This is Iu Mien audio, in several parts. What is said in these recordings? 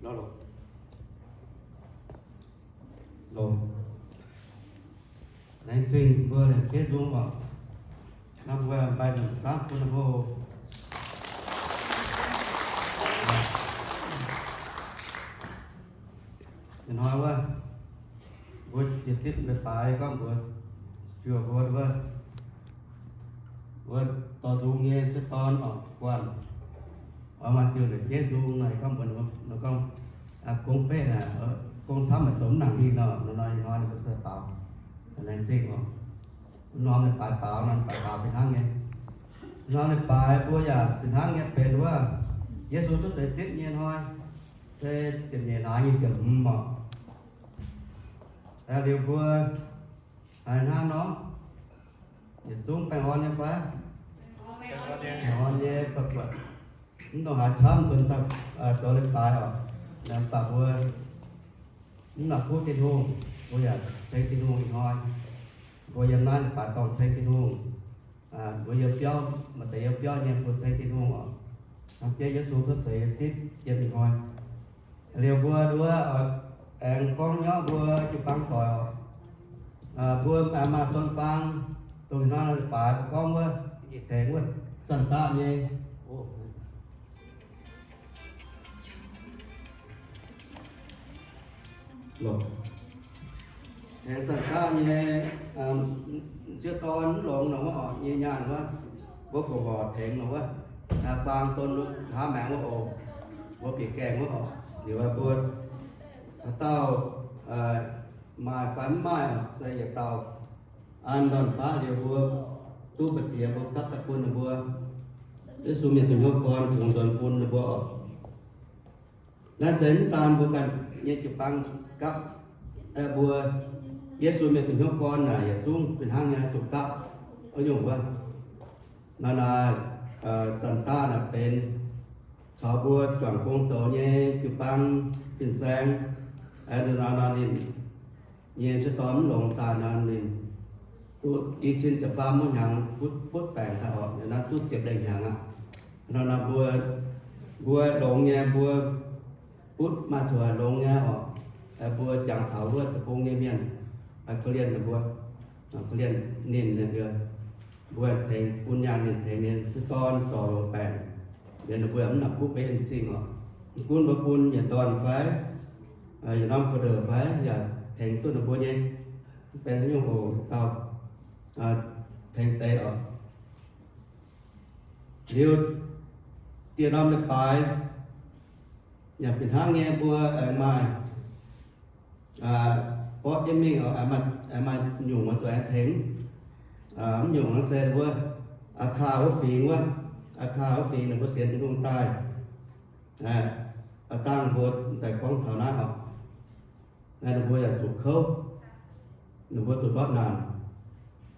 Loz. Loz. Laengz zingh mbuo lengc jeiv nzung oc. Naaiv mbuo mbaih nzunc zaangv bun ninh mbuo. Ih hnoi wuov, mbuo jiez zipv leiz-baaix gorngv mbuox juoh mbuo wuov, mbuo dorh nzung nyei sieqv dorn oc, guanh oix maaih diuh lengc jeiv nzung naaic gorngv mbuox ninh gorngv, gong beqv naaic, gong camv naaic zoux mv nangc hingh nor, nor ih hnoi ninh mbuo se baaux. Laengz zingh oc. Norm leiz-baaix baaux, norm leiz-baaix baaux fih hnangv nyei. Norm leiz-baaix mbuo yaac fih hnangv nyei benx wuov, Yesu cuotv seix zipv nyei hnoi, se ziepc nyeic hlaax nyei ziepc hmz oc. Liuz mbuo haiz hnangv nor, yietc zungv baengh orn nyei fai? Baengh orn nyei, baengh orn nyei, baengh orn nyei, mv dongh haaix camv bun daaih zoux leiz-baaix oc. Mv baac mbuo mv nangc kuv Tin-Hungh, mbuo yaac ceng Tin-Hungh ih hnoi. Mbuo yiem naaiv leiz-baaix dorngh ceng Tin-Hungh. Mbuo yiem biauv, maaih deix yiem biauv nyei mbuo ceng Tin-Hungh oc. Hnangv biauv Yesu cuotv seix zipv yiem ih hnoi. Liuz mbuo nduov aengx gorngv nyauv mbuo jiu-baang doic oc. Mbuo aengx maaih zorn-baang, dongh ih hnoi leiz-baaix gorngv wuov, tengx wuov Zanc Daqv nyei. Tengx Zanc Daqv nyei sieqv dorn mv longx nor wuov oc, nyei nyaanh wuov, mbuo fongc horc tengx nor wuov, faang don nqa'haav maengx wuov oc, mbuo bieqc gaengh wuov oc. Liuz mbuo haaix dauh maaih fai mv maaih se yietc dauh an ndorn baav liuz mbuo duqv mbu'ziex mbuo gapv daaih bun ninh mbuo. Yesu mienh gu'nyuoz gorn fungx nzuonx bun ninh mbuo oc. Naaiv se mv daan mbuo ganh nyei jiu-baang gapv, mbuo Yesu mienh gu'nyuoz gorn naaic yietc zungv fih hnangv nyei zuqc gapv wuov nyungc wuov. Naaiv naaic, Zanc Daqv naaic benx caux mbuo juangc gong zoux nyei jiu-baang fin-saeng. Naaiv naaic ninh nyei sieqv dorn mv longx daaih naaic ninh duqv i cin ziepc faam wuov hnyangx butv baengc daaih oc, naaiv duqv ziepc lengh hnyangx aqv. Naaiv naaic mbuo, mbuo longx nyei mbuo butv maaih zuqc longx nyei oc. Mbuo jangx taux wuov deic-bung nyei mienh korv-lienh ninh mbuo, korv-lienh ninh, mbuo tengx bun nyaanh ninh, tengx ninh sieqv dorn zorc longx baengc. Liuz ninh mbuo yaac mv nangc kuv beiv en zingh oc. Mv gunv mbuo bun yietc ndorn fai yietc norm quarter fai yaac tengx duqv ninh mbuo nyei. Mv benx haaix nyungc oc, dauh tengx deix oc. Liuz dieh norm leiz-baaix yaac fih hnangv nyei, mbuo aengx maaih borqv jienv mingh, aengx maaih nyungc oix zuqc aengx tengx. Mv nyungc se wuov Aa^kaa wuov fingx wuov, Aa^kaa wuov fingx ninh mbuo sienx Tin-Hungh daaih. Aa dangh mbuo daaih gorngv taux naaiv oc. Ninh mbuo yaac zuqc kouv, ninh mbuo zuqc ndortv naanc,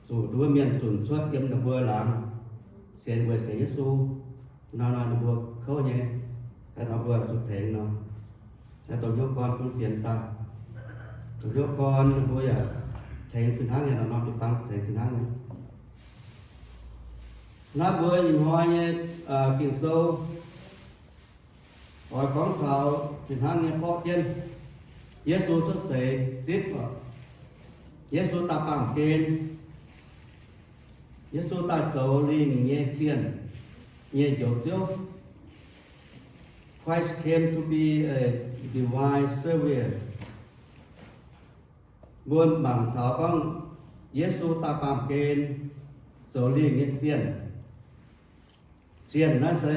zuqc nduov mienh zunc cuotv yiem ninh mbuo laangz, sienx weic sienx Yesu. Nor nor ninh mbuo kouv nyei, nor mbuo zuqc tengx nor. Dongh hnyouv gorn bun fienx daaih, dongh hnyouv gorn ninh mbuo yaac tengx fih hnangv nyei, nor norm jiu-baang tengx fih hnangv nyei. Naaiv mbuo ih hnoi nyei Ging-Sou oix gorngv taux fih hnangv nyei borqv jienv Yesu cuotv seix zipv oc. Yesu daaih baamh gen, Yesu daaih zoux lingh nyei zienh nyei Njoux Ziouv. Christ came to be a divine savior. Mbuo mangc taux gorngv Yesu daaih baamh gen zoux lingh nyei zienh. Zienh naaiv se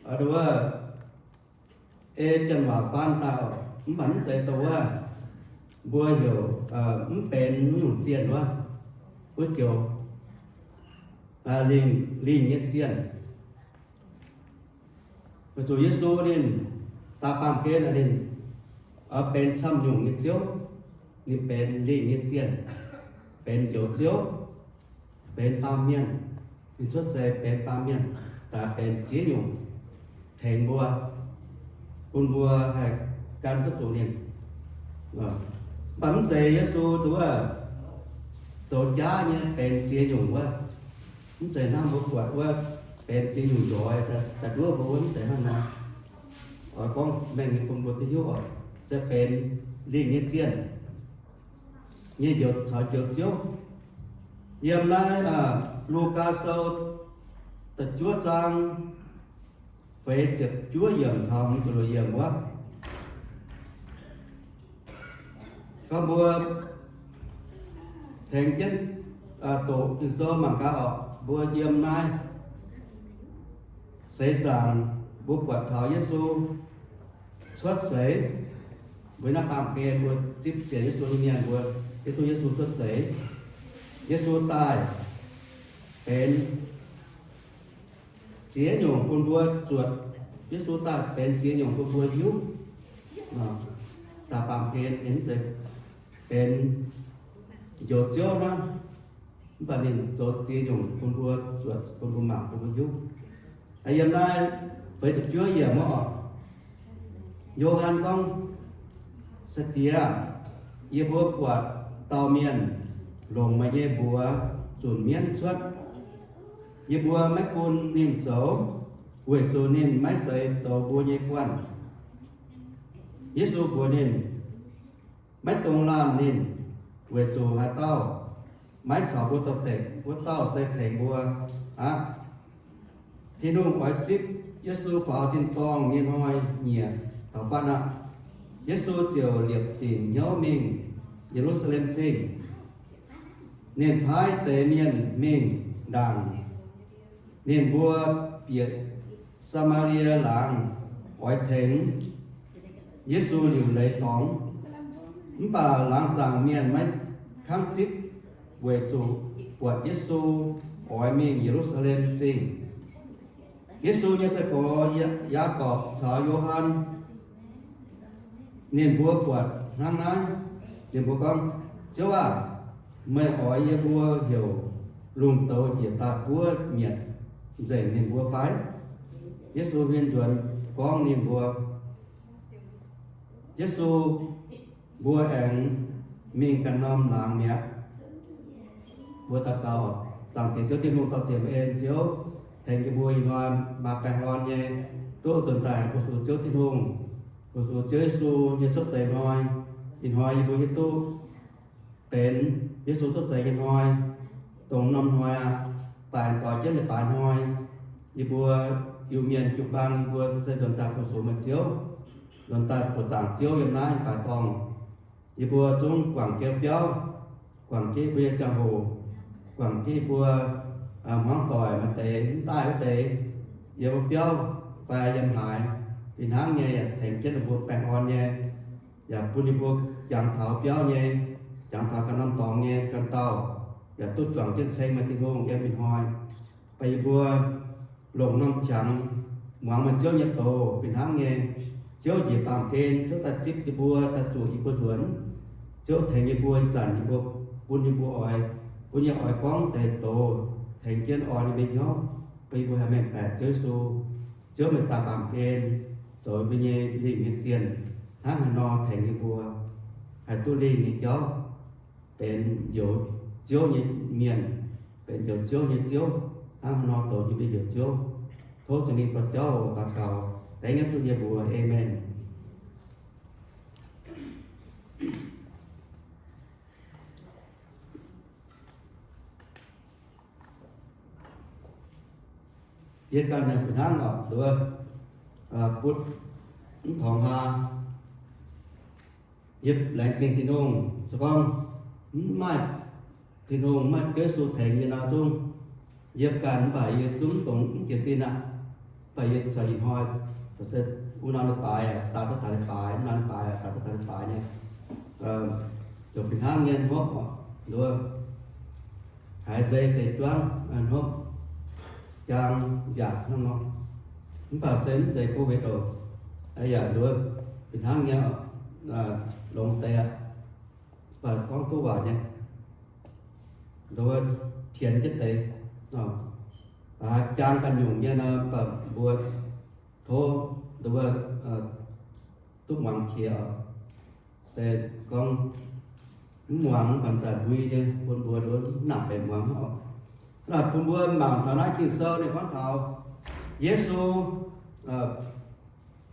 wuov, ei janx waac faan daaih, mv baac mv zeiz dongh wuov mbuo heuc mv benx nyungc zienh wuov, wuov joux lingh, lingh nyei zienh. Weic zuqc Yesu ninh daaih baamh gen ninh benx camv nyungc nyei Ziouv, ninh benx lingh nyei zienh, benx Njoux Ziouv, benx baamh mienh. Ninh cuotv seix benx baamh mienh, daaih benx ziex nyungc tengx mbuo, bun mbuo haih gan duqv zuqc ninh. Mv baac mv zeiz Yesu nduov zoux jaav nyei benx ziex nyungc wuov. Mv zeiz hnangv mbuo buatc wuov benx ziex nyungc njoix daaih nduov mbuo wuov, mv zeiz hnangv nor. oix gorngv mengh nyei bun mbuo duqv hiuv oc, se benx lingh nyei zienh nyei njoux, caux njoux Ziouv. Yiem naaiv Lugaa Sou da'juov zaang feix ziepc juov yiemc taux hmz ziepc luoqc yiemc wuov, gorngv mbuo tengx jienv doqc Ging-Sou mangc gaax oc. Mbuo yiem naaiv seix zaangc mbuo buatc taux Yesu cuotv seix, mbuo naaiv baamh gen mbuo zipv sienx Yesu nyei mienh mbuo hiuv duqv Yesu cuotv seix. Yesu daaih benx ziex nyungc bun mbuo zuotc. Yesu daaih benx ziex nyungc bun mbuo hiuv. Daaih baamh gen ninh mv zeiz benx njoux Ziouv hnangv, mv baac ninh zoux ziex nyungc bun mbuo zuotc, bun mbuo mangc, bun mbuo hiuv. Yiem naaiv feix ziepc juov yiemc wuov oc, Yo^han gorngv, Sai-Diex, yie mbuo buatc dauh mienh longc meih nyei mbuox zunc mienv cuotv. Yie mbuo maiv bun ninh zoux, weic zuqc ninh maiv zeiz zoux mbuo nyei guanh. Yesu mbuox ninh, Maiv dungx laanh ninh, weic zuqc haaix dauh maiv caux mbuo douz-dekc, wuov dauh se tengx mbuo aqv. Tin-Hungh oix zipv Yesu faaux tin-dorngh nyei hnoi nyiec taux fatv aqv. Yesu ziouc liepc dinc hnyouv mingh Ye^lu^saa^lem Zingh. Ninh paaiv deix mienh mingh ndaangc. Ninh mbuo bieqc Saa^maa^lie Laangz oix tengx Yesu liuc leiz dorngx. Mv baac laangz zaangc mienh maiv kangv zipv weic zuqc buatc Yesu oix mingh Ye^lu^saa^lem Zingh. Yesu nyei sai-gorx, Yaagorpc caux Yo^han, ninh mbuo buatc hnangv naaiv, ninh mbuo gorngv, Ziouv aah! Meih oix yie mbuo heuc lungh douz njiec daaih buov mietc nzengc ninh mbuo fai? Yesu huin nzuonx gorngv ninh mbuo, Yesu mbuo aengx mingh ganh norm laangz mi'aqv. Mbuo daux gaux. Zaangc Diex Ziouv Tin-Hungh, dorh ziec en Ziouv tengx yie mbuo ih hnoi maaih baengh orn nyei duqv nzuonx daaih fu-sux Ziouv Tin-Hungh, fu-sux Ziouv Yesu nyei cuotv seix hnoi. Ih hnoi yie mbuo hiuv duqv benx Yesu cuotv seix nyei hnoi, dongh norm hnoi aqv. Baaix doix jienv leiz-baaix hnoi, yie mbuo Iu-Mienh jiu-baang yie mbuo se nzuonx daaih fu-sux meih Ziouv, nzuonx daaih buoqc zaangc Ziouv yiem naaiv leiz-baaix dorngh. Yie mbuo zungv guangc jienv biauv, guangc jienv yie mbuo nyei ziangh hoc, guangc jienv yie mbuo hmuangv doic maaih deix mv daaih wuov deix, yiem wuov biauv fai yiem haaix, fih hnangv nyei yaac tengx jienv ninh mbuo baengh orn nyei, yaac bun ninh mbuo jangx taux biauv nyei, jangx taux ganh norm dorngx nyei ganh dauh, yaac duqv juangc jienv ceng meih Tin-Hungh yiem ih hnoi. Baac yie mbuo longc norm qangx muangx meih Ziouv nyei doz fih hnangv nyei. Ziouv njiec baamh gen, Ziouv daaih zipv yie mbuo, daaih zuqc yie mbuo nzuonx. Ziouv tengx yie mbuo ih zanc, yie mbuo bun yie mbuo oix, bun yie oix gorngv deix doz tengx jienv orn yie mbuo hnyouv, bun yie mbuo haih mengh baeqc Ziouv Yesu. Ziouv meih daaih baamh gen zoux yie mbuo nyei lingh nyei zienh hnangv haaix nor tengx yie mbuo haih duqv lingh nyei jauv, benx njoux Ziouv nyei mienh, benx njoux Ziouv nyei Ziouv, hnangv haaix nor zoux yie mbuo njoux Ziouv. Tov Singx Lingh dorh jauv daux gaux dengv Yesu nyei mbuox. Aamen. Yie ganh naaic fih hnangv oc, nduov, butv mv tongx haa. Yie laengz zingh Tin-Hungh, se gorngv mv maaih Tin-Hungh, mv maaih Ziouv Yesu tengx yie nor zungv, yie ganh mv baac yie zungv dongh mv jiez sin aqv. Mv baac yie caux ih hnoi, wuov norm leiz-baaix daaih duqv taux leiz-baaix, norm leiz-baaix daaih duqv taux leiz-baaix nyei, ziouc fih hnangv nyei hnopv oc, nduov, haiz nzei deix juangv hnopv, jaang mbiaauc hnangv nor. Mv baac se mv zeiz Covid oc. Yaac nduov fih hnangv nyei, longx deix aqv. Mv baac gorngv duqv waac nyei, nduov, pienx jienv deix, haiz jaang ganh nyungc nyei nor, mv baac mbuo tov nduov, duqv muangx qiex oc. Se gorngv mv muangx, mv baac daaih mbui nyei bun mbuo nduov mv nangc benx muangx hnangv oc. Naaic bun mbuo mangc taux naaiv Ging-Sou ninh gorngv taux Yesu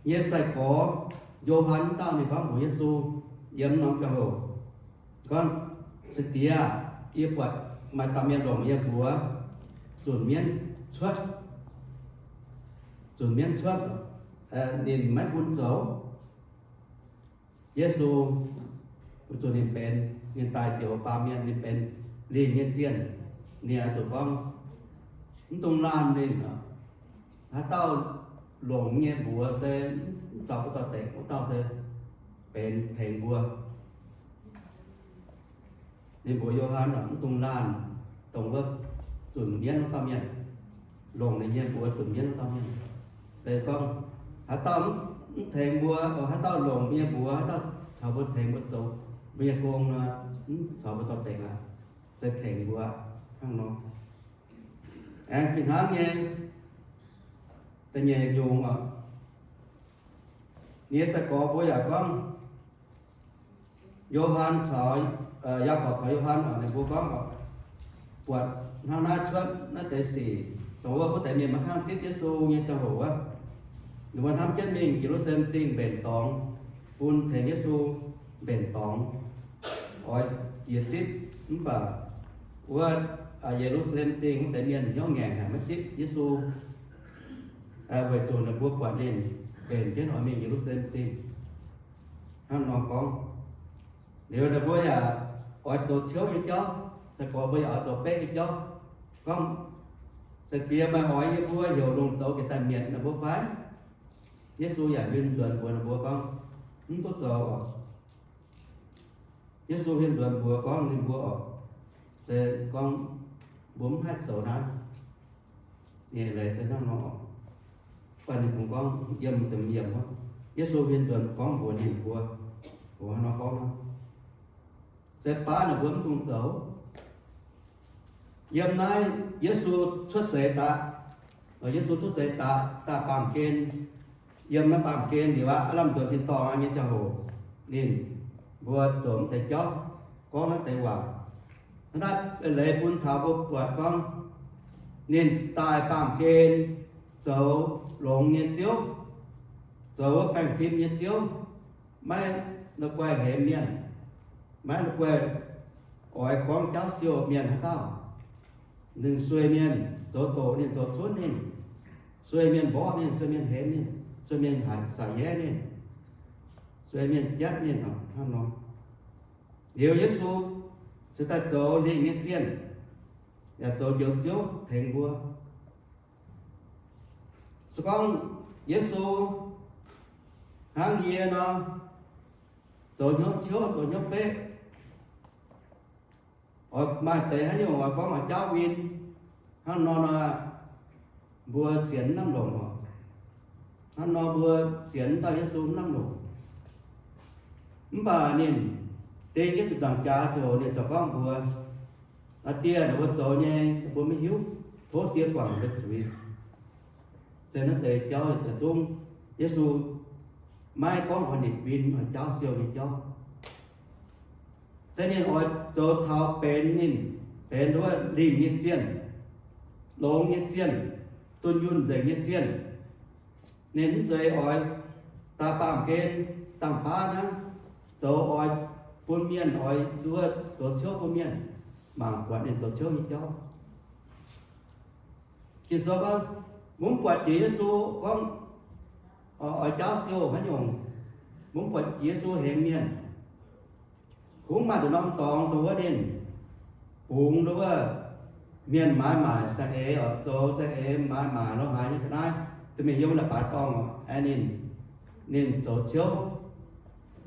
nyei sai-gorx Yo^han dauh ninh gorngv mbuox Yesu yiem norm ziangh hoc gorngv, Se-diex aah! Yie buatc maaih dauh mienh longc yie mbuox zunc mienv cuotv, zunc mienv cuotv, ninh maiv bun zoux. Yesu, weic zuqc ninh benx, ninh daaih njoux baamh mienh, ninh benx lingh nyei zienh, ninh oix zuqc gorngv, mv dungx laanh ninh. Haaix dauh longc nyei mbuox se mv caux mbuo dorh dengc, wuov dauh se benx tengx mbuo. Ninh mbuox Yo^han, mv dungx laanh dongh wuov zunc mienv wuov dauh mienh, longc ninh nyei mbuox zunc mienv wuov dauh mienh. Se gorngv haaix dauh mv tengx mbuo, haaix dauh longc mbuo nyei mbuox, haaix dauh caux mbuo tengx mbuo zoux mbuo nyei gong nor, mv caux mbuo dorh dengc aqv, se tengx mbuo hnangv nor. Aengx fih hnangv nyei, da'nyeic nyungc oc, ninh nyei sai-gorx mbuo yaac gorngv, Yo^han caux, Yaagorpc caux Yo^han oc, ninh mbuo gorngv oc, buatc hnangv naaiv cuotv naaiv deix sic, dongh wuov wuov deix mienh maiv kangv zipv Yesu nyei ziangh hoc wuov, ninh mbuo hnamv jienv mingh Ye^lu^saa^lem Zingh mbenc dorngx, bun tengx Yesu mbenc dorngx, oix jiex zipv. Mv baac wuov Ye^lu^saa^lem Zingh wuov deix mienh hnyouv ngaengc haic, maiv zipv Yesu, weic zuqc ninh mbuo buatc ninh mbenc jienv oix mingh Ye^lu^saa^lem Zingh. Hnangv nor gorngv, liuz ninh mbuo yaac oix zoux ciouv nyei jauv, sai-gorx mbuo yaac oix zoux beqv nyei jauv, gorngv, Se-diex, meih oix yie mbuo heuc lungh douz jiex daaih mietc ninh mbuo fai? Yesu yaac huin nzuonx mbuox ninh mbuo gorngv, Mv duqv zoux oc. Yesu huin nzuonx mbuox gorngv ninh mbuo oc, se gorngv mbuo mv haih zoux naaiv nyei leiz se hnangv nor oc. Baac ninh kungx gorngv yiem ziepc yiemc, Yesu huin nzuonx gorngv mbuox ninh mbuo, mbuox hnangv nor gorngv nor, se baav ninh mbuo mv dungx zoux. Yiem naaiv Yesu cuotv seix daaih, Yesu cuotv seix daaih, daaih baamh gen, yiem naaiv baamh gen liuz aqv, aav lamh nzuonx tin-dorngh nyei ziangh hoc, ninh mbuo zoux mv deix jauv, gorngv naaiv deix waac. Hnangv naaiv leiz bun taux mbuo buatc gorngv, ninh daaih baamh gen zoux longx nyei ziouv, zoux wuov baengh fim nyei ziouv, maiv la'guaih hemx mienh, maiv la'guaih oix gorngv jaauv siou mienh haaix dauh. Ninh sueih mienh zoux doqc ninh, zoux cunv ninh, sueih mienh mborqv ninh, sueih mienh hemx ninh, sueih mienh saaix yaev ninh, sueih mienh jatv ninh hnangv nor. Liuz Yesu cingx daaih zoux lingh nyei zienh, yaac zoux njoux ziouv tengx mbuo. Se gorngv Yesu hnangv yie nor, zoux hnyouv ciouv, zoux hnyouv beqv, oix maaih deix haaix nyungc oix gorngv oix jaauv win, hnangv nor nor, mbuo sienx mv lamh longc oc. Hnangv nor mbuo sienx dauh Yesu mv lamh longc. Mv baac ninh ding jienv zuqc ndaangc jaax ziouc ninh ziouc gorngv mbuox, Aa Die, ninh mbuo zoux nyei mbuo maiv hiuv, tov Die guangc mbuo zuiz. Se naaiv deix jauv yietc zungv Yesu maiv gorngv oix nitc win, oix jaauv siou nyei jauv. Se ninh oix zoux taux benx ninh, benx wuov lingh nyei zienh, longx nyei zienh, dunh yunh nzengc nyei zienh. Ninh mv zeiz oix daaih baamh gen dangh baav hnangv, zoux oix bun mienh, oix nduov zoux ciouv bun mienh mangc buatc ninh zoux ciouv nyei jauv. Ging-Sou gorngv, mbuo mv buatc jiex Yesu gorngv oix jaauv siou haaix nyungc. Mbuo mv buatc jiex Yesu hemx mienh. Kungx maaih nduqc norm dorngx dongh wuov ninh bungx nduqc wuov mienh maaiz maaic saeng-eix oc, zoux saeng-eix maaiz maaic lorz haaix nyei ga'naaiv, da'mingh yiem leiz-baaix dorngh oc, aengx ninh, ninh zoux ciouv,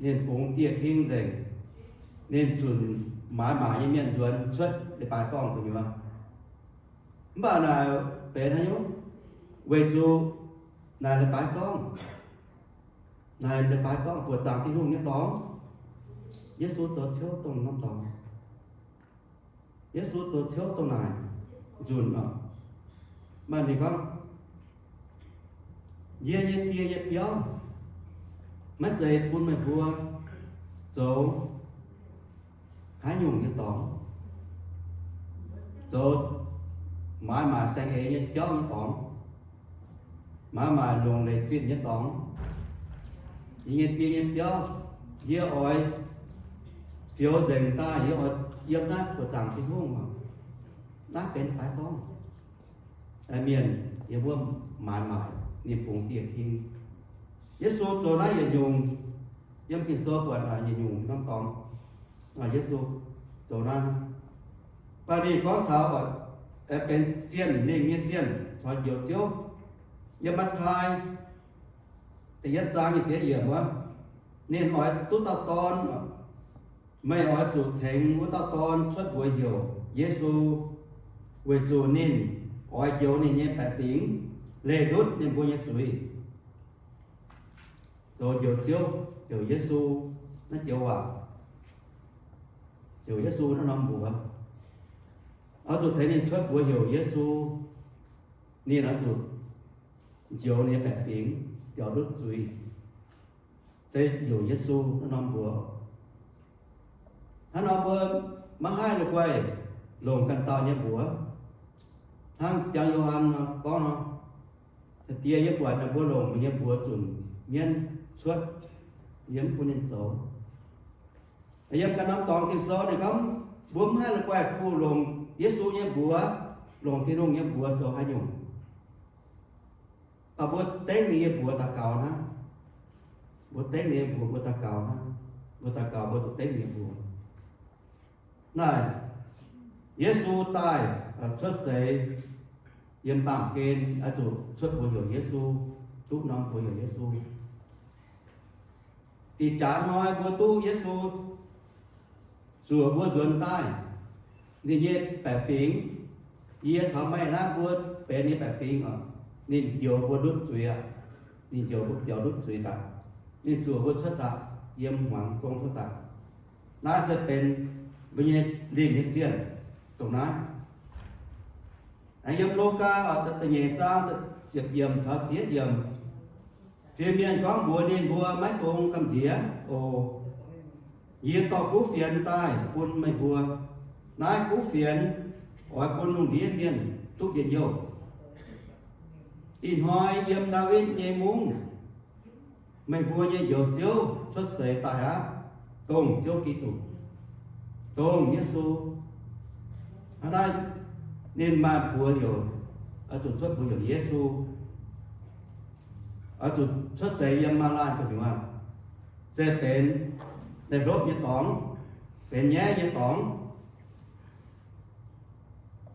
ninh bungx dieh king nzengc, ninh zunc maaiz maaic nyei mienh nzuonx cuotv leiz-baaix dorngh gu'nyuoz. Mv baac naaic benx haaix nyungc? Weic zuqc naaic leiz-baaix dorngh, naaic leiz-baaix dorngh buoqc zaangc Tin-Hungh nyei dorngx. Yesu zoux ciouv dongh norm dorngx. Yesu zoux ciouv dongh naaic nzunc oc. Maaih ninh gorngv, Yie nyei Die nyei biauv maiv zeiz bun meih mbuo zoux haaix nyungc nyei dorngx, zoux maaiz maaic saeng-eix nyei jauv nyei dorngx, maaiz maaic longc leic zinh nyei dorngx. Yie nyei die nyei biauv, yie oix fioux nzengc daaih, yie oix yiem naaiv buoqc zaangc Tin-Hungh oc. Naaiv benx haaix dorngh mienh yiem wuov maaiz maaic, ninh bungx dieh king. Yesu zoux naaiv yietc nyungc, yiem Ging-Sou buatc yietc nyungc norm dorngx, Yesu zoux naaiv. Mv baac ninh gorngv taux benx zienh lingh nyei zienh caux njoux Ziouv. Yiem Matv^taai da'yietv zaang nyei ziex yiemc wuov, ninh oix duqv dauh dorn. Meih oix zuqc tengx wuov dauh dorn cuotv mbuox heuc Yesu, weic zuqc ninh oix njoux ninh nyei baeqc fingx, leih ndutv ninh mbuo nyei zuiz. Zoux njoux Ziouv, heuc Yesu, naaiv joux waac, heuc Yesu naaiv norm mbuox. Oix zuqc tengx ninh cuotv mbuox heuc Yesu, ninh oix zuqc njoux ninh nyei baeqc fingx, biaux ndutv zuiz, se heuc Yesu naaiv norm mbuox. Hnangv nor mbuo maiv haih la'guaih longc ganh dauh nyei mbuox. Hnangv jangx Yo^han gorngv nor, Die, yie buatc meih mbuo longc meih nyei mbuox zunc mienv cuotv, yie mv bun ninh zoux. Yiem ganh norm dorngx Ging-Sou ninh gorngv mbuo mv haih la'guaih kuh longc Yesu nyei mbuox, longc Tin-Hungh nyei mbuox zoux haaix nyungc. Mv baac mbuo dengv ninh nyei mbuox daux gaux hnangv. Mbuo dengv ninh nyei mbuox, mbuo daux gaux hnangv. Mbuo daux gaux mbuo zuqc dengv ninh nyei mbuox. Naaiv, Yesu daaih cuotv seix yiem baamh gen, oix zuqc cuotv mbuox heuc Yesu, duqv norm mbuox heuc Yesu. Ih jaax hnoi mbuo duqv Yesu zuoqc mbuo nzuonx daaih, ninh nyei baeqc fingx, yie caux meih naaiv mbuo benx ninh nyei baeqc fingx oc. Ninh njoux mbuo ndutv zuiz aqv. Ninh njoux mbuo biaux ndutv zuiz daaih. Ninh zuoqc mbuo cuotv daaih, yiem hmuangx zong cuotv daaih. Naaiv se benx mbuo nyei lingh nyei zienh, dongh naaiv. Yiem Lugaa da'nyeic zaang ziepc yiemc taux ziepc yietv yiemc, fiev mienh gorngv mbuox ninh mbuo, Maiv dungx gamh nziex oc. Yie dorh kuv fienx daaih bun meih mbuo. Naaiv kuv fienx oix bun lungh ndiev mienh duqv njien-youh. Ih hnoi yiem Ndaawitv nyei mungv, meih mbuo nyei Njoux Ziouv cuotv seix daaih aqv, dongh Ziouv Giduc, dongh Yesu. Hnangv naaiv ninh maaih mbuox heuc, oix zuqc cuotv mbuox heuc Yesu, oix zuqc cuotv seix yiem maaz-laanh gu'nyuoz, se benx la'hlopv nyei dorngx, benx nyaiv nyei dorngx.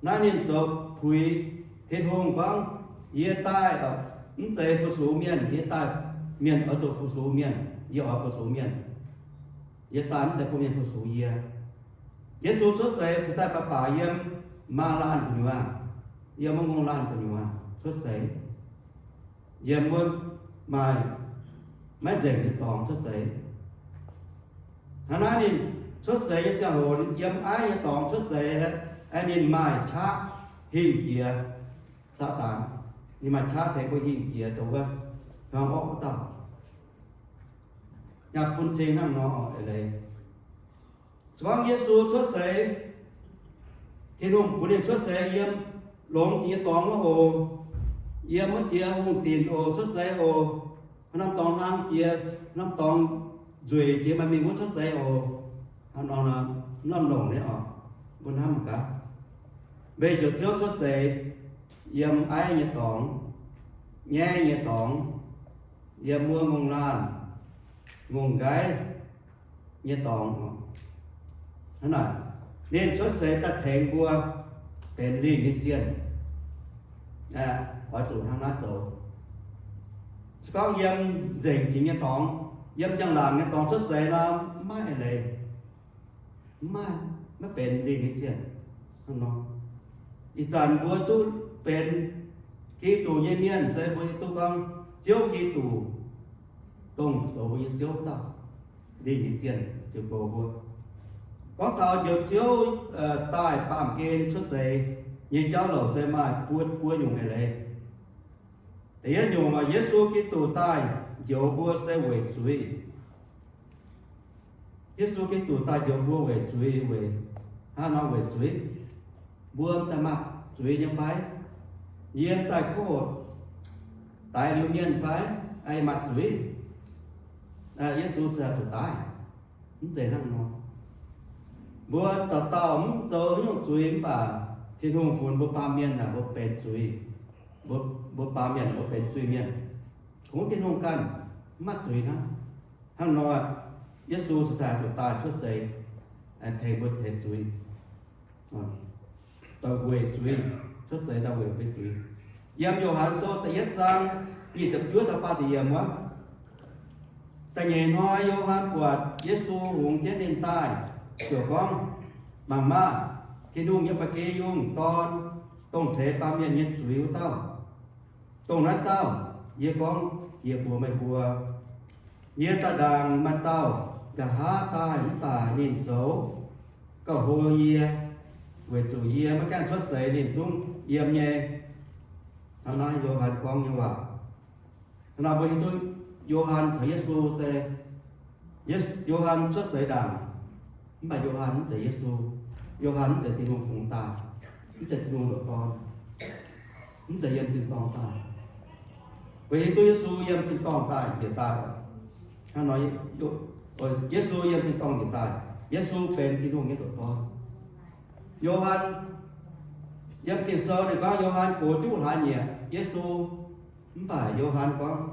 Naaiv ninh zoux puix Tin-Hungh gorngv, Yie daaih mv zeiz fu-sux mienh, yie daaih mienh oix zuqc fu-sux mienh, yie oix fu-sux mienh. Yie daaih mv zeiz bun mienh fu-sux yie. Yesu cuotv seix cingx daaih baac baac yiem maaz-laanh gu'nyuoz, yiem wuov ngongh laanh gu'nyuoz cuotv seix, yiem wuov maaih maiv nzengc nyei dorngx cuotv seix. Hnangv naaiv ninh cuotv seix nyei ziangh hoc yiem aiv nyei dorngx cuotv seix, ninh maaih qaqv hingh jiex Saadaan. Ninh maaih qaqv tengx mbuo hingh jiex dongh wuov hmuangx orqv wuov dauh, yaac bun cing hnangv nor eix leiz. Se gorngv Yesu cuotv seix, Tin-Hungh bun ninh cuotv seix yiem longx jiex nyei dorngx wuov oc, yiem wuov jiex hungh dinc oc, cuotv seix oc, norm dorngx hlang jiex, norm dorngx nzueic jiex maaih mingh wuov cuotv seix oc, norm longc nyei oc, mbuo hnamv gaax. Meih Njoux Ziouv cuotv seix yiem aiv nyei dorngx, nyaiv nyei dorngx, yiem wuov ngongh laanh, ngongh nqaiv nyei dorngx. Hnangv naaic, ninh cuotv seix daaih tengx mbuo benx lingh nyei zienh. Oix zuqc hnangv naaiv zoux. Se gorngv yiem nzengc jiex nyei dorngx, yiem njang-laangc nyei dorngx cuotv seix nor, mv maaih eix leiz. Mv maaih, maiv benx lingh nyei zienh. Hnangv nor, ih zanc mbuo duqv benx Giduc nyei mienh se mbuo duqv gorngv Ziouv Giduc dongh zoux mbuo nyei Ziouv wuov dauh, lingh nyei zienh ziouc goux mbuo. Gorngv taux Njoux Ziouv daaih baamh gen cuotv seix nyei jauv louc se maaih buo, buo nyungc eix leiz. Da'yietv nyungc, Yesu Giduc daaih njoux mbuo se weic zuiz. Yesu Giduc daaih njoux mbuo weic zuiz, weic hnangv nor weic zuiz. Mbuo daaih maaih zuiz nyei fai? Yie daaih kuv hoqc daix liuz mienh fai? Ei maaih zuiz. Yesu se zuqc daaih. Mv zeiz hnangv nor. Mbuo dauh dauh mv zoux haaix nyungc zuiz mv baac Tin-Hungh funx mbuo baamh mienh naaic mbuo benx zuiz, mbuo baamh mienh mbuo benx zuiz-mienh. Kungx Tin-Hungh ganh, mv maaih zuiz hnangv. Hnangv nor, Yesu se zuqc daaih cuotv seix tengx mbuo tengx zuiz, weic zuiz, cuotv seix daaih weic mbuo zuiz. Yiem Yo^han Sou da'yietv zaang nyic ziepc juov taux faah ziepc yiemc wuov, da'nyeic hnoi Yo^han buatc Yesu hungx jienv ninh daaih, ziouc gorngv, Mangc maah! Tin-Hungh nyei ba'gi yungh dorn, dongh teix baamh mienh nyei zuiz wuov dauh. Dongh naaiv dauh yie gorngv jiex mbuox meih mbuo, yie daaih ndaangc maaih dauh nqa'haav daaih mv baac ninh zoux gauh hlo yie, weic zuqc yie maiv gaengh cuotv seix ninh zungv yiem nyei. Hnangv naaiv Yo^han gorngv nyei waac. Hnangv naaiv mbuo hiuv duqv Yo^han caux Yesu se, Yo^han cuotv seix ndaangc, mv baac Yo^han mv zeiz Yesu. Yo^han mv zeiz Tin-Hungh fungx daaih, mv zeiz Tin-Hungh ndoqc dorn, mv zeiz yiem tin-dorngh daaih. Weic hiuv duqv Yesu yiem tin-dorngh daaih njiec daaih. Hnangv nor, Yesu yiem tin-dorngh njiec daaih. Yesu benx Tin-Hungh nyei ndoqc dorn. Yo^han yiem Ging-Sou ninh gorngv Yo^han gox juqv hlaax nyieqc Yesu. Mv baac Yo^han gorngv,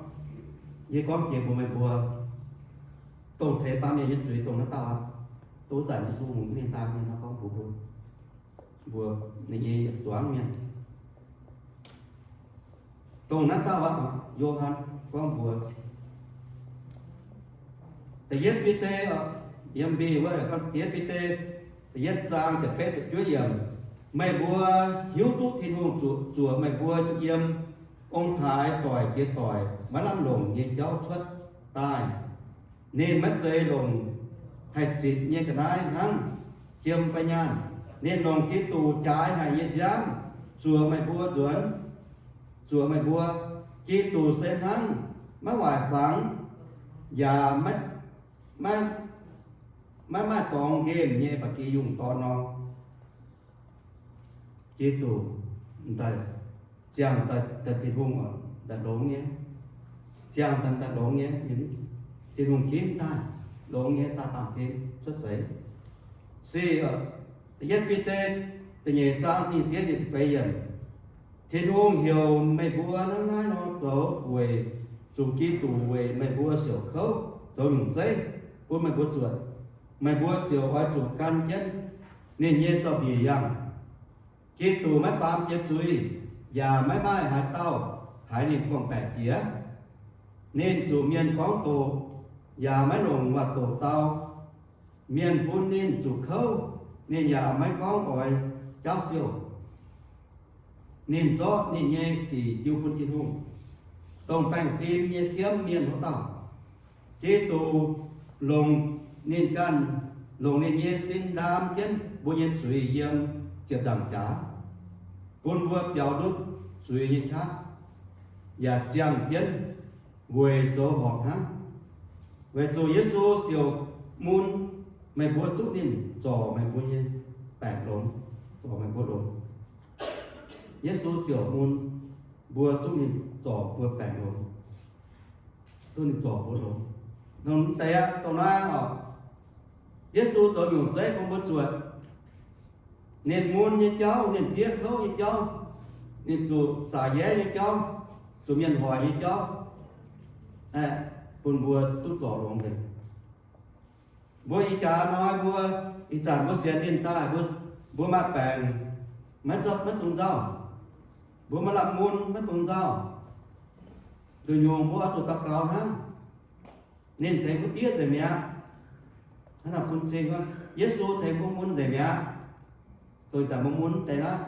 yie gorngv jiex mbuox meih mbuo, dongh teix baamh mienh nyei zuiz dongh naaiv dauh aqv. Dongh zanc Yesu hungx jienv ninh daaih mingh nor gorngv mbuox mbuo, mbuox ninh nyei yietc zuangx mienh, dongh naaiv dauh aqv. Yo^han gorngv mbuox da'yietv Bide, yiem mbic wuov, da'yietv Bide, da'yietv zaang ziepc betv ziepc juov yiemc, meih mbuo hiuv duqv Tin-Hungh zuqc zuoqc meih mbuo yiem ong-taaix doic jiex doic maiv lamh longc nyei jauv cuotv daaih. Ninh maiv zeiz longc haih zitc nyei ga'naaiv hnangv, jiem fai nyaanh. Ninh longc Giduc jaaix haic nyei nziaamv zuoqc meih mbuo nzuonx, zuoqc meih mbuo. Giduc se hnangv maiv waaic fangx yaac maiv, maiv maaih dorngx nqemh nyei ba'gi yungh dorn nor. Giduc daaih ziangh daaih Tin-Hungh daaih longx nyei, ziangh daaih daaih longx nyei, Tin-Hungh ginv daaih longx nyei daaih baamh gen cuotv seix. Se da'yietv Bide da'nyeic zaang nyic ziepc feix yiemc, Tin-Hungh heuc meih mbuo hnangv naaiv nor zoux weic zuqc Giduc weic meih mbuo siouc kouv zoux nyungc zeiv bun meih mbuo zuotc. Meih mbuo ziouc oix zuqc gan jienv ninh nyei zaux-mbiec yangh. Giduc maiv baamz jiex zuiz, yaac maiv maaih haaix dauh haiz ninh gorngv-baeqc jiex. Ninh zuqc mienh gorngv doqc, yaac maiv longc waac-doqc dau. Mienh bun ninh zuqc kouv, ninh yaac maiv gorngv oix jaauv siouh. Ninh zorqv ninh nyei sic jiu bun Tin-Hungh, dongh baengh fim nyei siemv mienh wuov dauh. Giduc longc ninh ganh, longc ninh nyei sin ndaam jienv mbuo nyei zuiz yiem ziepc nzaangc jaax, bun mbuo biaux ndutv zuiz nyei qaqv, yaac ziangh jienv weic zoux horpc hnangv. Weic zuqc Yesu siouc mun meih mbuo duqv ninh zorc meih mbuo nyei baengc longx, zorc meih mbuo longx. Yesu siouc mun mbuo duqv ninh zorc mbuo baengc longx, duqv ninh zorc mbuo longx. Dongh deix aqv, dongh naaiv oc, Yesu zoux nyungc zeiv bun mbuo zuotc. Ninh mun nyei jauv, ninh diev kouv nyei jauv, ninh zuqc saax-yaev nyei jauv, zuqc mienh hoic nyei jauv, bun mbuo duqv zorc longx nzengc. Mbuo ih jaax hnoi mbuo, ih zanc mbuo sienx ninh daaih, mbuo, mbuo maaih baengc, maiv zopv, maiv dungx nzauh. Mbuo maaih lamh mun, maiv dungx nzauh. Nduqc nyungc mbuo oix zuqc daux gaux hnangv. Ninh tengx mbuo diev nzengc mi'aqv. Hnangv naaic bun cing gorngv, Yesu tengx mbuo mun nzengc mi'aqv. Dongh ih zanc mbuo mun deix naaiv,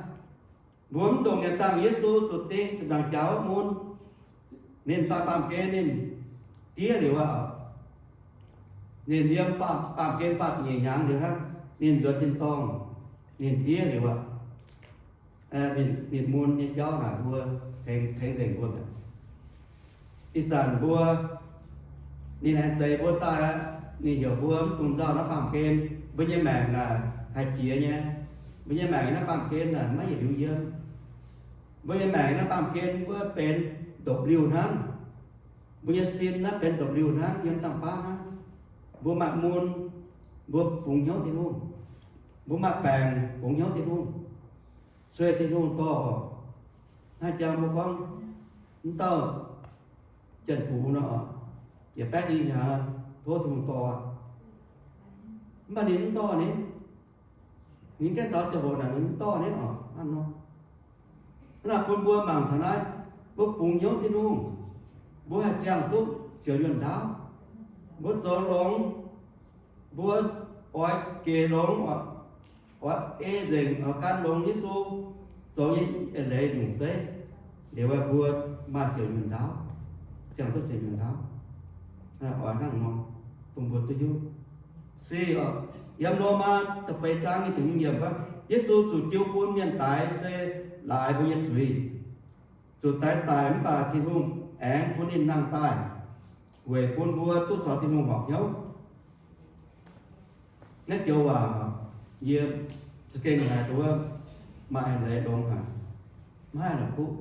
mbuo mv ndongc yietc dangh Yesu zuqc ding zuqc ndaangc jaax wuov mun. Ninh daaih baamh gen ninh diev liuz aqv. Ninh yiem baamh, baamh gen faah ziepc nyeic hnyangx liuz hnangv, ninh nzuonx tin-dorngh, ninh diev liuz aqv. Ninh, ninh mun nyei jauv naaic mbuo tengx, tengx nzengc mbuo mi'aqv. Ih zanc mbuo, ninh aengx zeix mbuo daaih aqv. Ninh heuc mbuo mv dungx nzauh naaiv baamh gen. Mbuo nyei maengc naaic haih jiex nyei. Mbuo nyei maengc naaiv baamh gen naaic maiv yietc liuz yiem. Mbuo nyei maengc naaiv baamh gen wuov benx ndopv-liuh hnangv. Mbuo nyei sin naaiv benx ndopv-liuh hnangv, yiem dangh baav hnangv. Mbuo maaih mun, mbuo bungx hnyouv Tin-Hungh. Mbuo maaih baengc, bungx hnyouv Tin-Hungh. Sueih Tin-Hungh dorh oc. Hnangv jang mbuo gorngv, mv dauh Janx-Gux nor, yietc baeqv i hnyangx tov Tin-Hungh dorh aqv. Mv baac ninh mv dorh ni. Ninh gaengh taux ziangh hoc naaic ninh mv dorh ni oc. Hnangv nor, hnangv naaic bun mbuo mangc taux naaiv, mbuo bungx hnyouv Tin-Hungh, mbuo haih ziangh duqv siouc nyuonh ndaauv. Mbuo zoux longx, mbuo oix gec longx, oix ei nzengc, oix gan longx Yesu, zoux nyei eix leiz nyungc zeiv, liuz mbuo maaih siouc nyuonh ndaauv, ziangh duqv siouc nyuonh ndaauv. Oix hnangv nor bun mbuo duqv hiuv. Se oc, yiem Lomaa da'feix zaang nyei ziepc hmz yiemc gorngv, Yesu zuqc jiu bun mienh daix se laaix mbuo nyei zuiz. Zuqc daix daic mv baac Tin-Hungh aengx bun ninh nangh daaih, weic bun mbuo duqv caux Tin-Hungh horpc hnyouv. Naaiv joux waac yie za'gengh haiz duqv maaih eix leiz longx haic, maiv haih la'kuqv.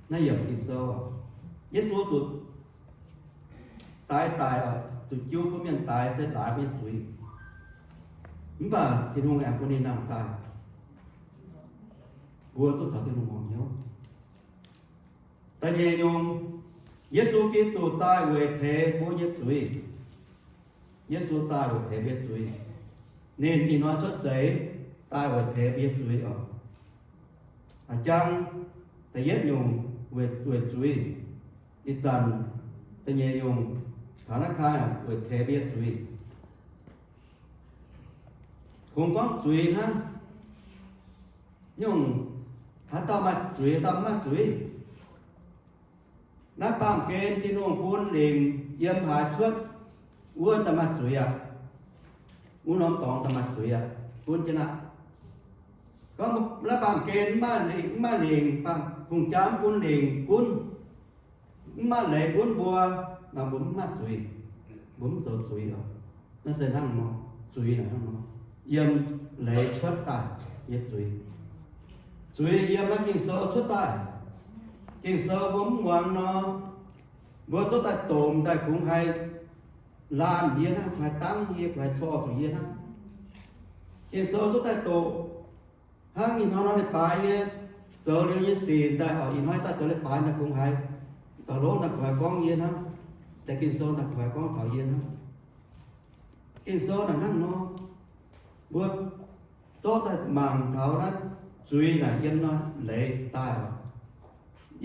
Naaiv yiemc Ging-Sou, Yesu zuqc daix daic, zuqc jiu bun mienh daix se laaix mbuo nyei zuiz. Mv baac Tin-Hungh aengx bun ninh nangh daaih, mbuo duqv caux Tin-Hungh horpc hnyouv. Da'nyeic nyungc, Yesu Giduc daaih weic teix mbuo nyei zuiz. Yesu daaih weic teix mbuo nyei zuiz. Ninh ih hnoi cuotv seix daaih weic teix mbuo nyei zuiz oc. A'jang da'yietv nyungc weic, weic zuiz. Ih zanc da'nyeic nyungc taux naaiv kaaix weic teix mbuo nyei zuiz. Kungx gorngv zuiz hnangv. Nyungc haaix dauh maaih zuiz, haaix dauh mv maaih zuiz? Naaiv baamh gen Tin-Hungh bun lingc yiem haaix cuotv, wuov daaih maaih zuiz aqv. Wuov norm dorngx daaih maaih zuiz aqv, gunv jienv aqv. Gorngv naaiv baamh gen mv maaih lingc, mv maaih lingc, baamh hungh jaa mv bun lingc gunv, mv maaih leiz gunv mbuo, nor mbuo mv maaih zuiz, mbuo mv zoux zuiz oc. Naaiv se hnangv nor, zuiz naaic hnangv nor, yiem leiz cuotv daaih nyei zuiz. Zuiz yiem naaiv Ging-Sou cuotv daaih. Ging-Sou mbuo mv muangx nor, mbuo zorqv daaih domc daaih kungx haih laanh yie hnangv, kungx haih dangv yie, kungx haih corc zuqc yie hnangv. Ging-Sou zorqv daaih doqc hnangv ih hnoi nor leiz-baaix nyei, zoux liuz nyei sic daaih oc, ih hnoi daaih zoux leiz-baaix daaih kungx haiz, da'lov daaih kungx haih gorngv yie hnangv. Deix Ging-Sou daaih kungx haih gorngv taux yie hnangv. Ging-Sou naaic hnangv nor, mbuo zorqv daaih mangc taux naaiv zuiz naaic yiem naaiv leiz daaih oc.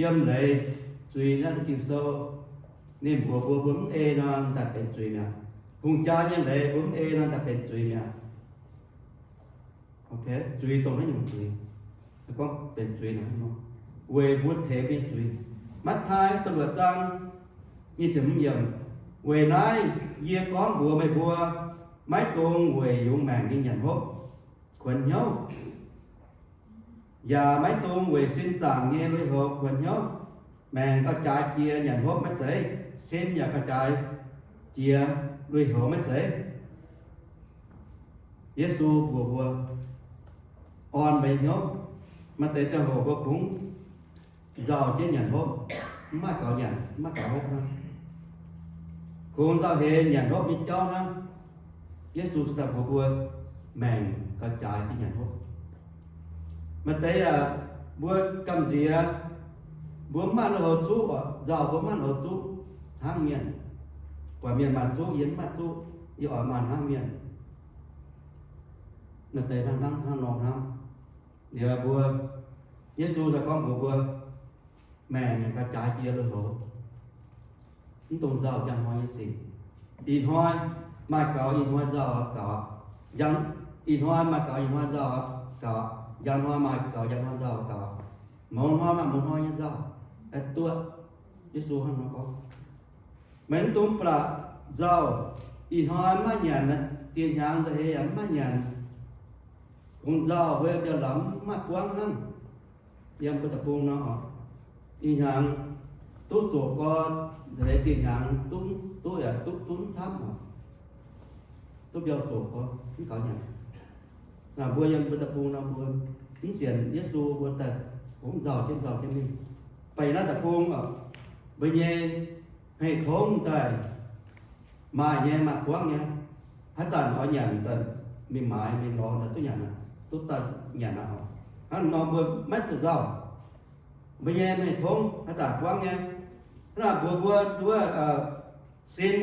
Yiem leiz zuiz naaiv Ging-Sou ninh mbuox mbuo, mbuo mv ei nor daaih benx zuiz mi'aqv. Hungh jaa nyei leiz mbuo mv ei nor daaih benx zuiz mi'aqv. Zuiz dongh naaiv nyungc zuiz, gorngv benx zuiz naaic, weic mbuo teix mbuo nyei zuiz. Matv^taai da'luoqc zaang nyic ziepc hmz yiemc, weic naaiv yie gorngv mbuox meih mbuo, maiv dungx weic yungz maengc nyei nyanc hopv kuonx hnyouv, yaac maiv dungx weic sin zaangc nyei lui-houx kuonx hnyouv. Maengc gauh jaaix jiex, nyanc hopv maiv zeiz. Sin yaac gauh jaaix jiex, lui-houx maiv zeiz. Yesu mbuox mbuo, orn meih hnyouv. Maaih deix ziangh hoc mbuo kungx nzauh jienv nyanc hopv, mv maaih gaux nyanc, mv maaih gaux hopv hnangv. Kungx nzauh heix nyanc hopv nyei jauv hnangv. Yesu se daaih mbuox mbuo, maengc gauh jaaix jienv nyanc hopv. Maaih deix aac, mbuo gamh nziex, mbuo mv maaih lui-houx zuqv oc, nzauh mbuo mv maaih lui-houx zuqv hnangv mienh. Buatc mienh maaih zuqv, yie mv maaih zuqv, yie oix maaih hnangv mienh. Maaih deix hnangv, hnangv, hnangv nor hnangv. Liuz mbuo, Yesu daaih gorngv mbuox mbuo, maengc gauh jaaix jiex lui-houx. Mv dungx nzauh njang hnoi nyei sic. Ih hnoi maaih gaux, ih hnoi nzauh gaux. Njang, ih hnoi maaih gaux, ih hnoi nzauh gaux. Njang hnoi maaih gaux, njang hnoi nzauh gaux. Mouz hnoi maaih mouz hnoi nyei nzauh. Aeqv, duqv. Yesu hnangv nor gorngv. Meih mv dungx blatc nzauh. Ih hnoi mv maaih nyanc, dieh hnyangx nzauh heix yaac mv maaih nyanc. Kungx nzauh mbuo yaac mbiauh lamz, mv maaih buangv hnangv. Yiem mbuo deic-bung nor, ih hnyangx duqv zoqc gorn, nzauh heix dieh hnyangx duqv, duqv yaac duqv, duqv mv camv oc. Duqv mbiauh zoqc gorn, mv gaux nyanc. Naaic mbuo yiem mbuo deic-bung nor, mbuo mv sienx Yesu, mbuo daaih kungx nzauh jienv nzauh jienv mingh. Baac yiem naaiv deic-bung oc, mbuo nyei hmei tongv daaih maaih nyei, maaih buangv nyei. Haaix zanc oix nyanc daaih mingh maaiz mingh lorz daaih duqv nyanc aqv, duqv daaih nyanc aqv. Hnangv nor mbuo maiv zuqc nzauh. Mbuo nyei hmei tongv haaix zanc buangv nyei. Hnangv naaic mbuox mbuo duqv sin,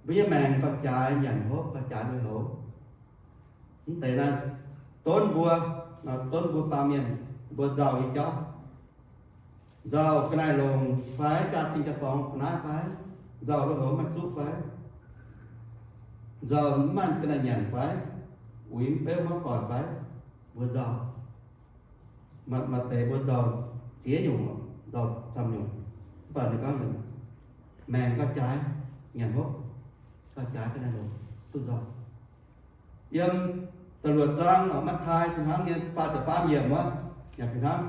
mbuo nyei maengc gauh jaaix nyanc hopv, gauh jaaix lui-houx. Mv deix naaiv donv mbuo, donv mbuo baamh mienh mbuo nzauh nyei jauv. Nzauh ga'naaiv longc fai jaa dingh jaa dorngx ga'naaiv fai, nzauh lui-houx maiv zuqv fai, nzauh mv maaih ga'naaiv nyanc fai, uix mv beuv maiv doic fai, mbuo nzauh. Maaih deix mbuo nzauh ziex nyungc, nzauh camv nyungc. Mv baac ninh gorngv maengc gauh jaaix nyanc hopv, gauh jaaix ga'naaiv longc duqv nzauh. Yiem da'luoqc zaang Matv^taai fih hnangv nyei faah ziepc faam yiemc wuov, yaac fih hnangv.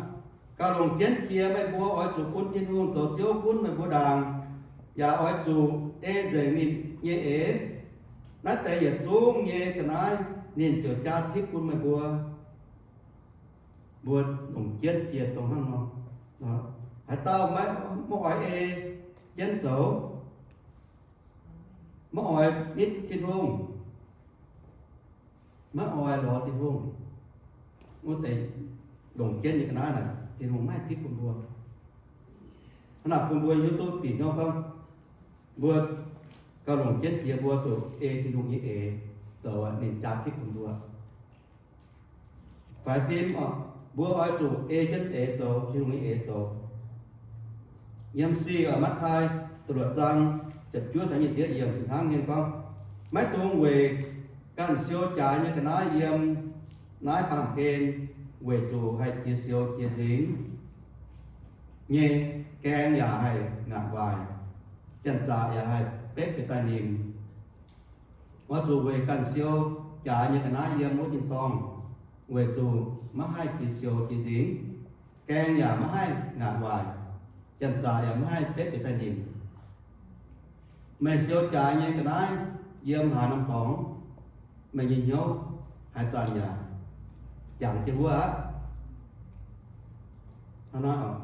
Gauh longc jienv jiex meih mbuo oix zuqc bun Tin-Hungh zoux Ziouv gunv meih mbuo ndaangc, yaac oix zuqc ei nzengc ninh nyei eix. Naaiv deix yietc zungv nyei ga'naaiv ninh ziouc jaa tipv bun meih mbuo. Mbuo longc jienv jiex dongh hnangv nor. Haaix dauh maiv, maiv oix ei jienv zoux, maiv oix nitv Tin-Hungh, maiv oix lorz Tin-Hungh, wuov deix longc jienv nyei ga'naaiv naaic Tin-Hungh maiv haih tipv bun mbuo. Hnangv naaic bun mbuo hiuv duqv bieqc hnyouv gorngv, mbuo gauh longc jienv jiex mbuo zuqc ei Tin-Hungh nyei eix zoux, ninh jaa tipv bun mbuo. Faix fim oc, mbuo oix zuqc ei jienv eix zoux, Tin-Hungh nyei eix zoux. Yiem sic Matv^taai da'luoqc zaang ziepc juov taux nyic ziepc yiemc fih hnangv nyei gorngv, maiv dungx weic ganh siou jaaix nyei ga'naaiv yiem naaiv baamh gen, weic zuqc haih jiex siou jiex nzingx nyei, gaeng yaac haih ngaatc waaic, janx-zaqc yaac haih betv bieqc daaih nimc. Oix zuqc weic ganh siou jaaix nyei ga'naaiv yiem wuov tin-dorngh, weic zuqc maiv haih jiex siou jiex nzingx, gaeng yaac maiv haih ngaatc waaic, janx-zaqc yaac maiv haih betv bieqc daaih nimc. Meih siou jaaix nyei ga'naaiv yiem haaix norm dorngx, meih nyei hnyouv haaix zanc yaac jangx jienv wuov aqv. Hnangv naaiv oc.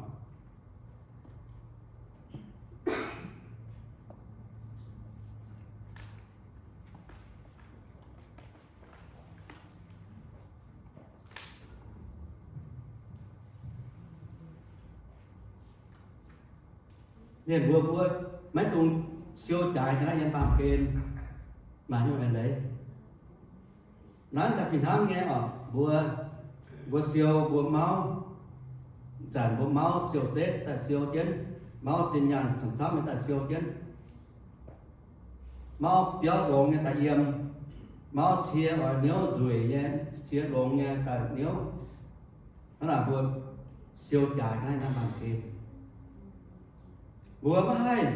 Ninh mbuo, mbuo maiv dungx siou jaaix ga'naaiv yiem baamh gen, maaih hnyouv leiz-leiz. Naaiv daaih fih hnangv nyei oc, mbuo, mbuo siou mbuo mauv, zanc mbuo mauv siou setv daaih siou jienv, mauv zinh nyaanh camv-camv nyei daaih siou jienv, mauv biauv longx nyei daaih yiem, mauv cie oix niouv nzueic nyei, cie longx nyei daaih niouv. Hnangv naaic mbuo siou jaaix ga'naaiv naaiv baamh gen, mbuo maiv haih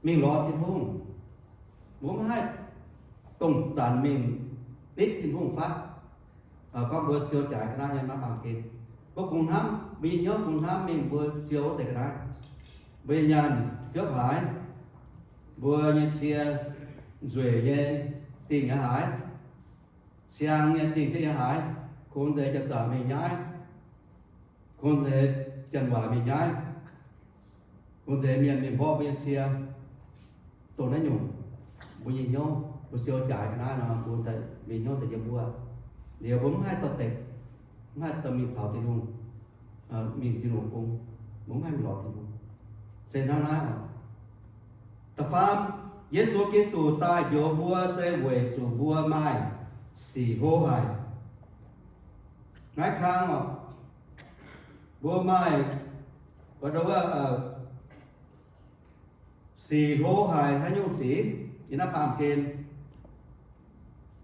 mingh lorz Tin-Hungh. Mbuo maiv haih dongh zanc mingh nitv Tin-Hungh fatv. Gorngv mbuo siou jaaix ga'naaiv nyei naaiv baamh gen, mbuo kungx hnamv, mbuo nyei hnyouv kungx hnamv mingh mbuo siou wuov deix ga'naaiv. Mbuo nyei nyaanh biopv haaix, mbuo nyei cie nzueic nyei dingh nyei haaix, siang nyei dingh jienv nyei haaix, kungx nzeix janx-zaqc mingh nyaiv, kungx nzeix janx-waaic mingh nyaiv, kungx nzeix mienh mingh mborqv mbuo nyei cie. Dongh naaiv nyungc, mbuo nyei hnyouv, mbuo siou jaaix ga'naaiv nor, mbuo mingh hnyouv daaih yiem mbuo. Liuz mbuo mv haih dorh deix, mv haih dorh mingh caux Tin-Hungh, mingh Tin-Hungh bung, mbuo mv haih mingh lorz Tin-Hungh. Se hnangv naaiv oc. Da'faam, Yesu Giduc daaih njoux mbuo se weic zuqc mbuo maaih sic hlo haic. Naaiv kang oc, mbuo maaih, sic hlo haic haaix nyungc sic? Yiem naaiv baamh gen,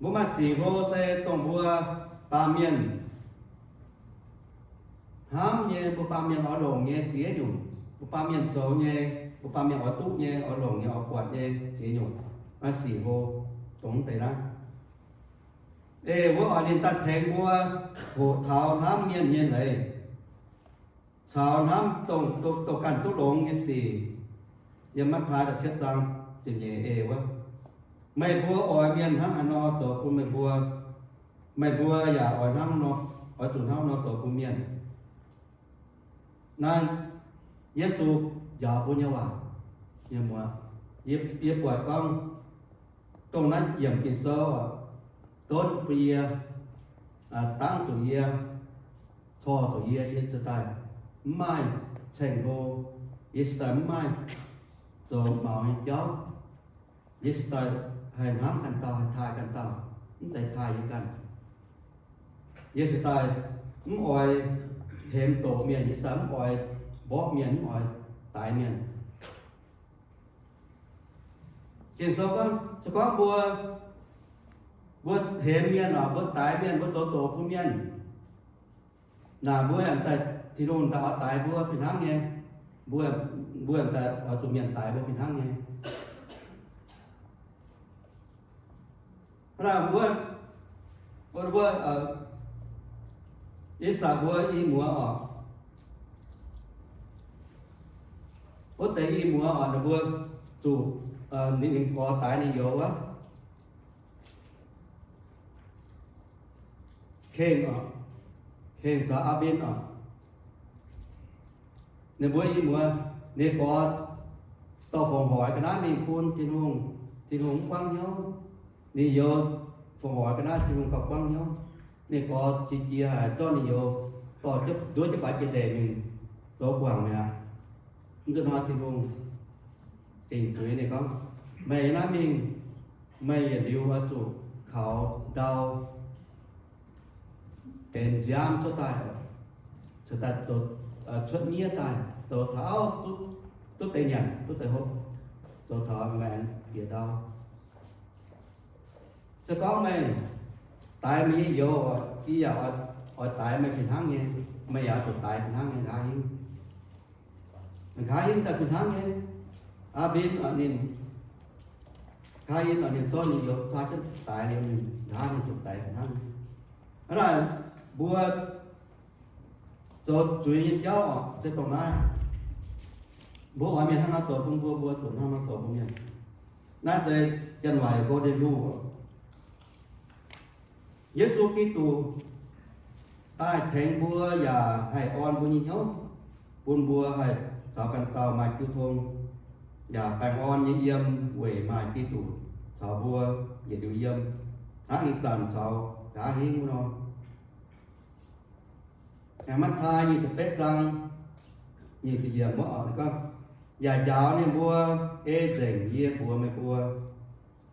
mbuo maaih sic hlo se dongh mbuo baamh mienh hnamv nyei, mbuo baamh mienh oix longc nyei ziex nyungc, mbuo baamh mienh zoux nyei, mbuo baamh mienh oix duqv nyei, oix longc nyei, oix buatc nyei ziex nyungc, maaih sic hlo dongh deix naaiv. Eix wuov oix ninh daaih tengx mbuo hoqc taux hnamv mienh nyei leiz, caux hnamv dongh, dongh ganh duqv longx nyei sic. Yiem Matv^taai da'cietv zaang ziepc nyeic eix wuov, meih mbuo oix mienh hnangv haaix nor zoux bun meih mbuo, meih mbuo yaac oix hnangv nor, oix zuqc hnangv nor zoux bun mienh. Naaiv Yesu njaaux mbuo nyei waac. Yie, yie buatc gorngv dongh naaiv yiemc Ging-Sou, donv bun yie, dangv zuqc yie, corc zuqc yie, yie ziouc daaih mv maaih ceng-hlo, yie ziouc daaih mv maaih zoux maux nyei jauv. Yie ziouc daaih haih hnamv ganh dauh, haih taaih ganh dauh, mv zeiz taaih yie ganh. Yie ziouc daaih mv oix hemx doqc mienh, yie ziouc daaih mv oix mborqv mienh, mv oix daix mienh. Ging-Sou gorngv, se gorngv mbuo, mbuo hemx mienh oc, mbuo daix mienh, mbuo zoux doqc bun mienh, naaic mbuo yaac daaih, Tin-Hungh daaih oix daix mbuo fih hnangv nyei. Mbuo, mbuo yaac daaih oix zuqc mienh daix mbuo fih hnangv nyei. Hnangv naaic mbuo, mbuo, mbuo, ih zanc mbuo i muoz oc, wuov deix i muoz oc, ninh mbuo zuqc, ninh, ninh gorx daix ninh youz wuov. Kengh oc, Kengh caux Aa^mbin oc. Ninh mbuo i muoz, ninh gorx dorh fongc hoic ga'naaiv mingh bun Tin-Hungh, Tin-Hungh mv buangv hnyouv. Ninh youz fongc hoic ga'naaiv, Tin-Hungh gauh buangv hnyouv. Ninh gorx qiex jiez haic, zorqv ninh youz dorh nduov jienv faix jiex ndeic mingh zoux guangc mi'aqv. Mv nzunc hnoi Tin-Hungh dingc zuiz ninh gorngv, meih naaiv mingh, meih yietc liuz oix zuqc kaux ndau benx nziaamv cuotv daaih, cuotv daaih zoux, cuotv miev daaih, zoux taux duqv, duqv deix nyanc, duqv deix hopv, zoux taux maengx bieqc ndau. Se gorngv meih daix meih nyei youz, yie yaac oix daix meih fih hnangv nyei. Meih yaac zuqc daix fih hnangv nyei, nqa'haav hingv. Nqa'haav hingv daaih fih hnangv nyei. Aa^mbin ninh, nqa'haav hingv ninh zorqv ninh youz caa jienv daix liuz, ninh nqa'haav ninh zuqc daix fih hnangv nyei. Hnangv naaic mbuo zoux zuiz nyei jauv oc, se dongh naaiv. Mbuo oix mienh hnangv nor zoux bun mbuo, mbuo zuqc hnangv nor zoux bun mienh. Naaiv se janx-waaic golden rule oc. Yesu Giduc daaih tengx mbuo yaac haih orn mbuo nyei hnyouv, bun mbuo haih caux ganh dauh maaih jiu tong, yaac baengh orn nyei yiem weic maaih Giduc caux mbuo yietc liuz yiem, hnangv ih zanc caux nqa'haav hingv wuov nor. Matv^taai nyic ziepc betv zaang nyic ziepc yiemc wuov oc, ninh gorngv, yaac njaaux ninh mbuo, Ei nzengc yie mbuox meih mbuo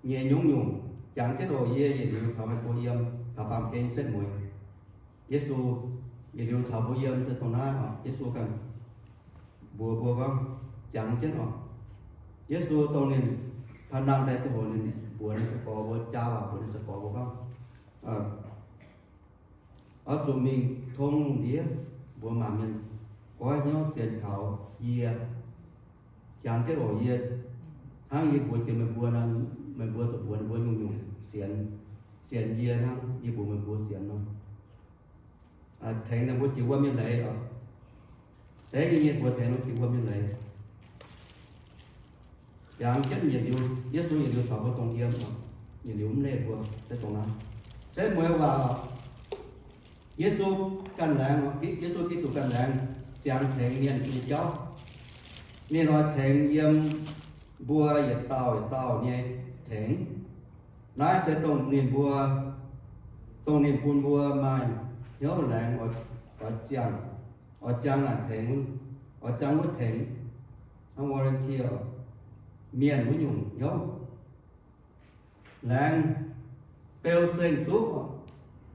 nyei nyungc-nyungc, jangx jienv oc, yie yietc liuz caux meih mbuo yiem taux baamh gen setv mueiz. Yesu yietc liuz caux mbuo yiem se dongh naaiv oc. Yesu ganh mbuox mbuo gorngv, jangx jienv oc. Yesu dongh ninh panh nangh daaih ziangh hoc ninh mbuox ninh sai-gorx mbuo, jaa waac mbuox ninh sai-gorx mbuo gorngv, oix zuqc mingh tong lungh ndiev mbuox maanc mienh goiv hnyouv sienx kaux yie. Jangx jienv oc, yie, hnangv yie mbuox jiex meih mbuo nor, meih mbuo zuqc mbuox ninh mbuo nyungc-nyungc sienx, sienx yie hnangv yie mbuox meih mbuo sienx nor. Tengx ninh mbuo jiex wuom nyei leiz oc. Dengv nyei mienh mbuo tengx ninh mbuo jiex wuom nyei leiz. Jangx jienv yietc liuz, Yesu yietc liuz caux mbuo dongh yiem, yietc liuz mv leih mbuo, se dongh naaiv. Setv mueiz waac, Yesu ganh laengz, Yesu Giduc ganh laengz ziangx tengx mienh nyei jauv. Ninh oix tengx yiem mbuo yietc dauh yietc dauh nyei tengx. Naaiv se dongh ninh mbuo, dongh ninh bun mbuo maaih hnyouv laengz oix ziangh, oix ziangh naaic tengx, oix ziangh wuov tengx, hnangv volunteer, mienh wuov nyungc hnyouv. Laengz beu seng duqv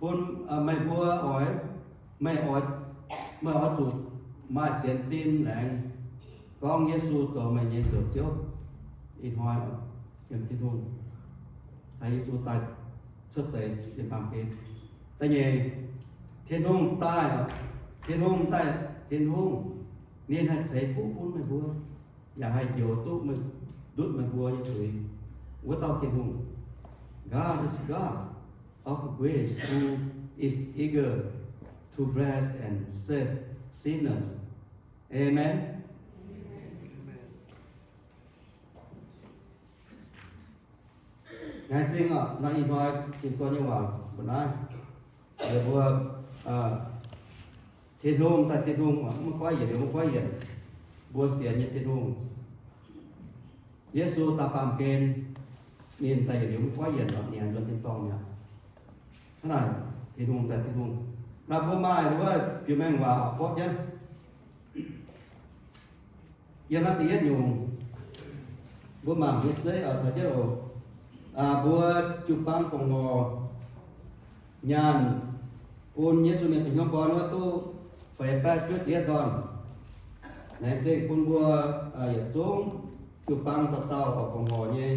bun meih mbuo oix, meih oix, meih oix zuqc maaih sienx fim laengz gorngv Yesu zoux meih nyei Njoux Ziouv. Ih hnoi yiem Tin-Hungh, haiz Yesu daaih cuotv seix yiem baamh gen. Da'nyeic, Tin-Hungh daaih, Tin-Hungh daaih, Tin-Hungh ninh haih ceix fuqv bun meih mbuo, yaac haih njoux duqv meih, ndutv meih mbuo nyei zuiz. Wuov dauh Tin-Hungh, God is God of grace, who is eager to bless and save sinners. Amen. Laengz zingh oc. Naaiv ih hnoi Ging-Sou nyei waac mbuo naaiv, yie mbuo, Tin-Hungh daaih Tin-Hungh, maiv goiv yienc liuz maiv goiv yienc, mbuo sienx nyei Tin-Hungh. Yesu daaih baamh gen, ninh daaih yietc liuz mv goiv yienc lorqc, ninh nzuonx tin-dorngh mi'aqv. Hnangv naaic, Tin-Hungh daaih, Tin-Hungh, naaiv mbuo maaih wuov biux maengh waac gorngv jienv. Yiem naaiv da'yietv nyungc, mbuo mangc nyei zeiv caux jienv oc. Mbuo jiu-baang fongc horc nyaanh bun Yesu mienh duqv hnyouv gorn wuov duqv feix baeqv juov ziepc yietv ndorn. Laengz zingh bun mbuo yietc zungv jiu-baang dauh dauh oix fongc horc nyei.